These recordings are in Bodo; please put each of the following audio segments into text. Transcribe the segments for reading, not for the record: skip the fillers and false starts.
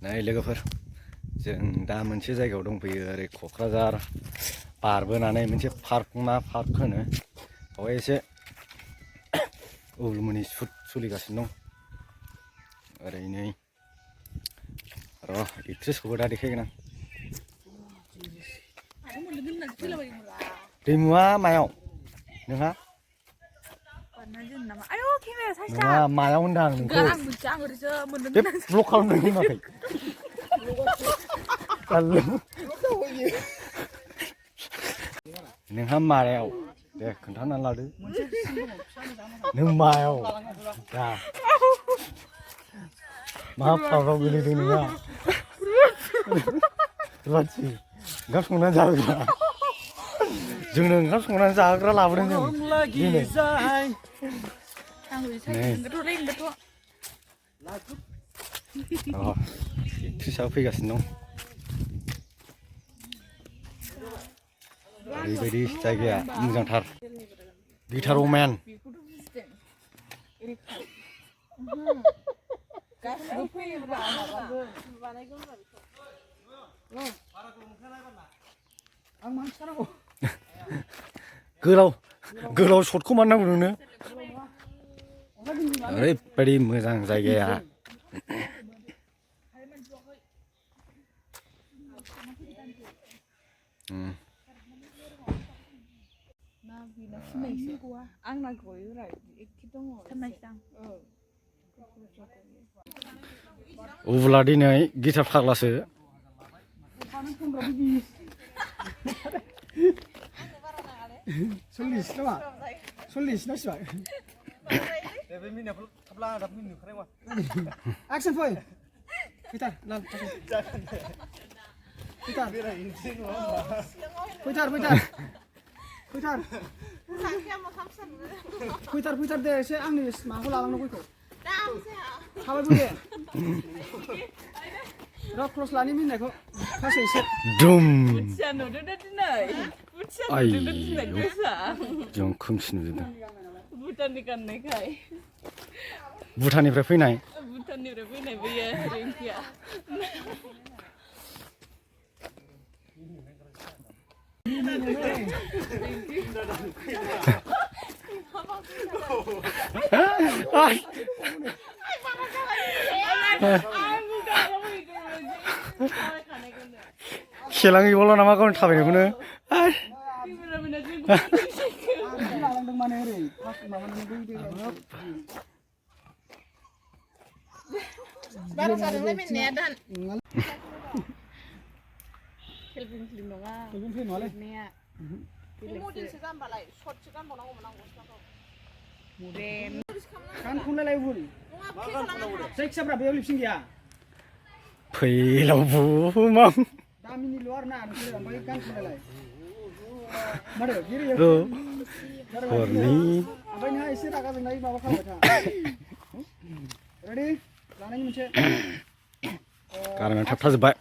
नै लोगोफोर जों दा मोनसे जायगायाव दंफैयो ओरै क'क्राझार बारबोनानै मोनसे पार्क मा पार्क होनो बेवहाय एसे उलमुनि शुट सोलिगासिनो दं ओरैनो र' एक्ट्रेसखौबो दा देखायगोन आं दैमुआ मायाव नोंहा नङा मायाव होनदां आं नोंखौ बे ब्लक खालामदों माखै नोंहा मायाव दे खोन्थाना लादो नों मायाव दा मा पार्कआव गोलैदों नोंहा रुवाथि ओंखाम संनानै जाहोग्रा जोंनो ओंखाम संनानै जाहोग्रा लाबोदों जों दिनै एक्ट्रेसआबो फैगासिनो दं ओरैबायदि जायगाया मोजांथार गिटार अमेन गोलाव शटखौ मानो नांगौ नोंनो ओरैबायदि मोजां जायगाया अब्ला दिनै गिटार फाग्लासो फैथार दे एसे आंनि माखौ लालांनो गयखौ थाबाय फै र' क्रस लानि मिनिनायखौ फास एसे दुम जों खोमसि नुजोबदों भुटाननिफ्राय फैनाय बैयो रिंकिया खेलाङैबावल' नामा गावनि थाबायनायखौनो फैलाव बुमां गारना थाबथाजोब्बाय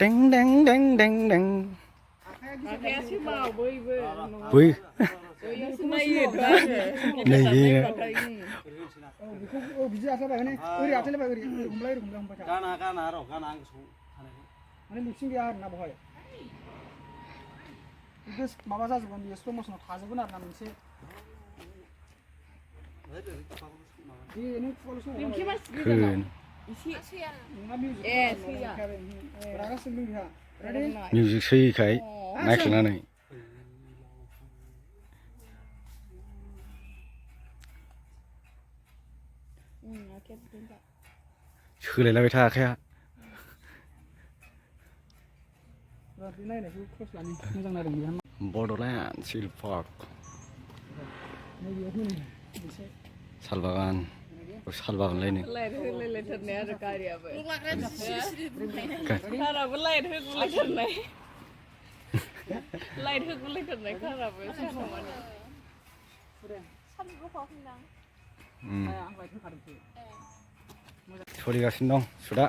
दें दें दें दें दें बै माबा जाजोबगोन बियो स्ल' मसनाव थाजोबगोन आरो ना मोनसे मिउजिक सोयैखाय नायख्लायनानै सोलायलायबाय था आखाया बड'लेण्ड चिल पार्क साल बागान लायनो लाइट होलायलायथारनाय आरो गारियाबो काराबो लाइट होगुलायथारनाय काराबो सोलिगासिनो दं सुदा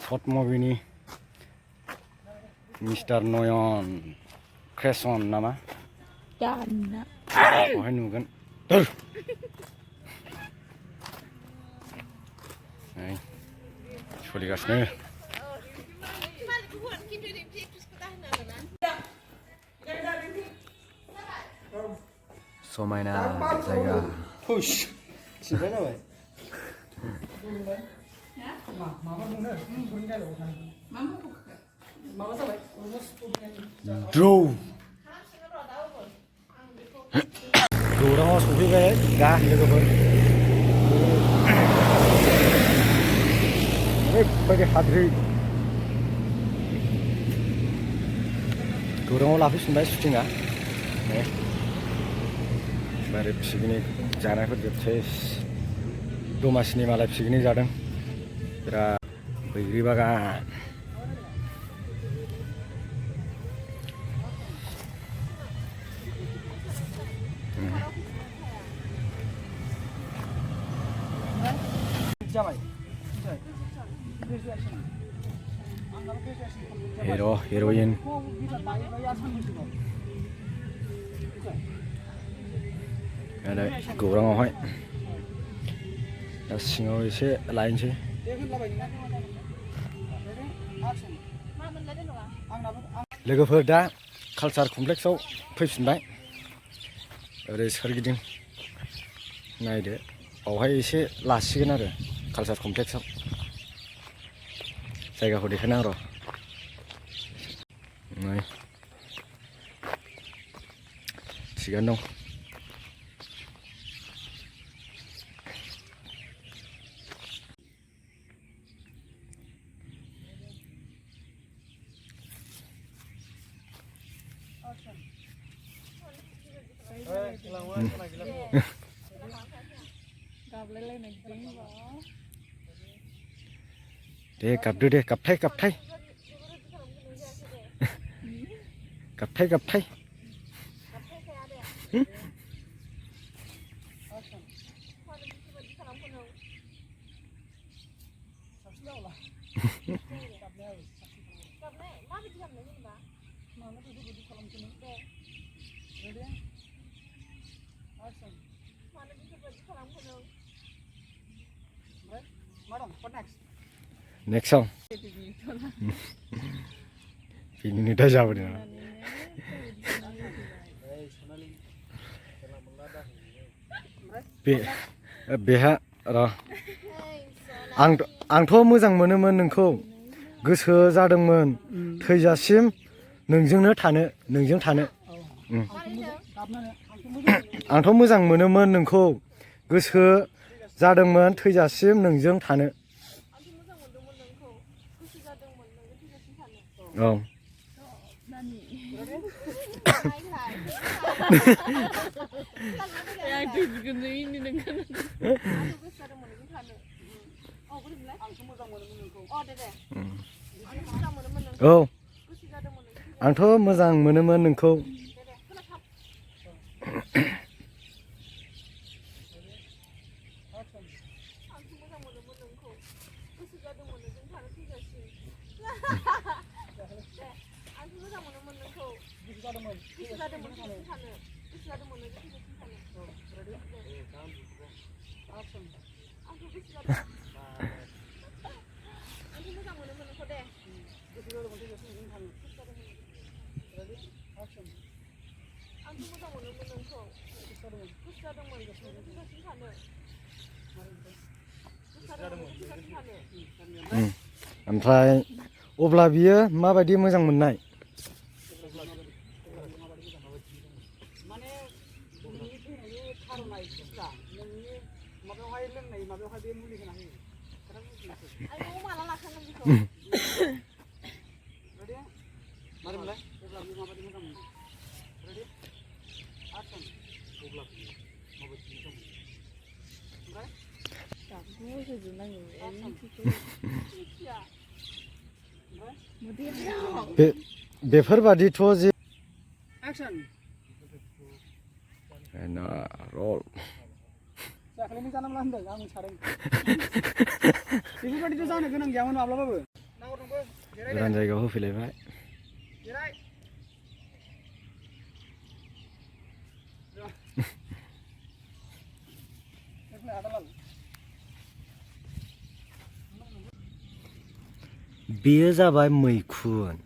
सर्ट मुभिनि मिस्टार नयन क्रेसन नामा बेवहाय नुगोन सोलिगासिनो समायना जायगा हुश सिबाय जाबाय माबा बुंनो बुंनो डायलग माबा जाबाय द्रौ गौराङाव सफैबाय दा लोगोफोर ओरैबायदि हाद्रि गौराङाव लाफैफिनबाय शुटिंआ ओरै पिकनिक जानायफोर जोबसै दमासिनि मालाय पिकनिक जादों बिराद बैग्रि बागान जाबाय हिर' हिर'इन ओरै गौराङावहाय दा सिङाव एसे लायनोसै लोगोफोर दा कालचार कमप्लेक्सआव फैफिनबाय ओरै सोरगिदिं नायदो बावहाय एसे लासिगोन आरो कालचार कमप्लेक्सआव जायगाखौ देखायना र' नै थिगानो दं दे गाबदो दे गाबथाय गाबथाय गाबथाय गाबथाय नेक्स्टआव बिनिनो दा जाबोदों बेहा र' आंथ' मोजां मोनोमोन नोंखौ गोसो जादोंमोन थैजासिम नोंजोंनो थानो नोंजों थानो आंथ' मोजां मोनोमोन नोंखौ गोसो जादोंमोन थैजासिम नोंजों थानो औ औ आंथ' मोजां मोनोमोन नोंखौ ओमफ्राय अब्ला बियो माबायदि मोजां मोननाय बेफोरबादिथ' जे रल जाखोलाय जानांला होनदों आं सादों बेफोरबादिथ' जानो गोनां गैयामोन माब्लाबाबो गोदान जायगायाव होफैलायबाय बेयो जाबाय मैखुन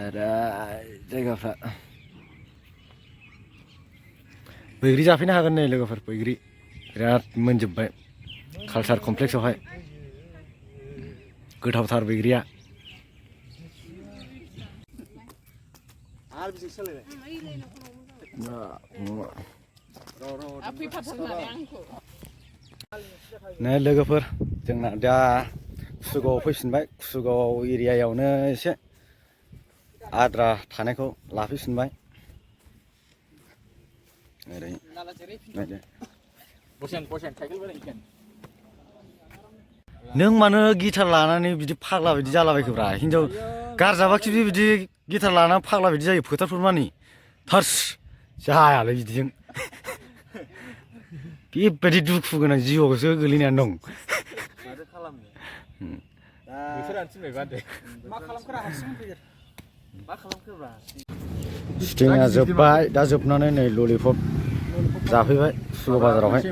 आरो जायगाफ्रा बैग्रि जाफैनो हागोन नै लोगोफोर बैग्रि बिराद मोनजोब्बाय कालचार कमप्लेक्सआवहाय गोथावथार बैग्रिया नै लोगोफोर जोंना दा कुसुगावआव फैफिनबाय कुसुगाव एरियायावनो एसे आद्रा थानायखौ लाफैफिनबाय ओरै नों मानो गिटार लानानै बिदि फाग्ला बायदि जालाबायखोब्रा हिनजाव गारजाबाखि बिदि गिटार लानानै फाग्ला बायदि जायो फोथारफोर मानि थार्स जायालै बिदिजों बेबायदि दुखु गोनां जिउआवसो गोलैनानै दं माथो खालामनो बोथोरानो थिनबाय बादे मा खालामखोरा हारसिं फैयो मा खालामखोब्रा सुटिंआ जोब्बाय दा जोबनानै नै ललिपप जाफैबाय कुसुगाव बाजारावहाय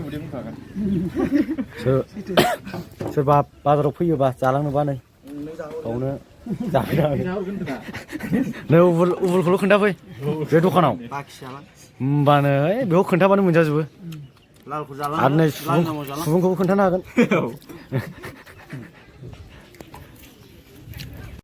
सोरबा बाजाराव फैयोबा जालांनोबा नै बावनो जाफैनो हागोन नै उबुलखौल' खोन्थाफै बे दखानाव होमबानो बेयाव खोन्थाबानो मोनजाजोबो आरो नै सुबुंखौबो खोन्थानो हागोन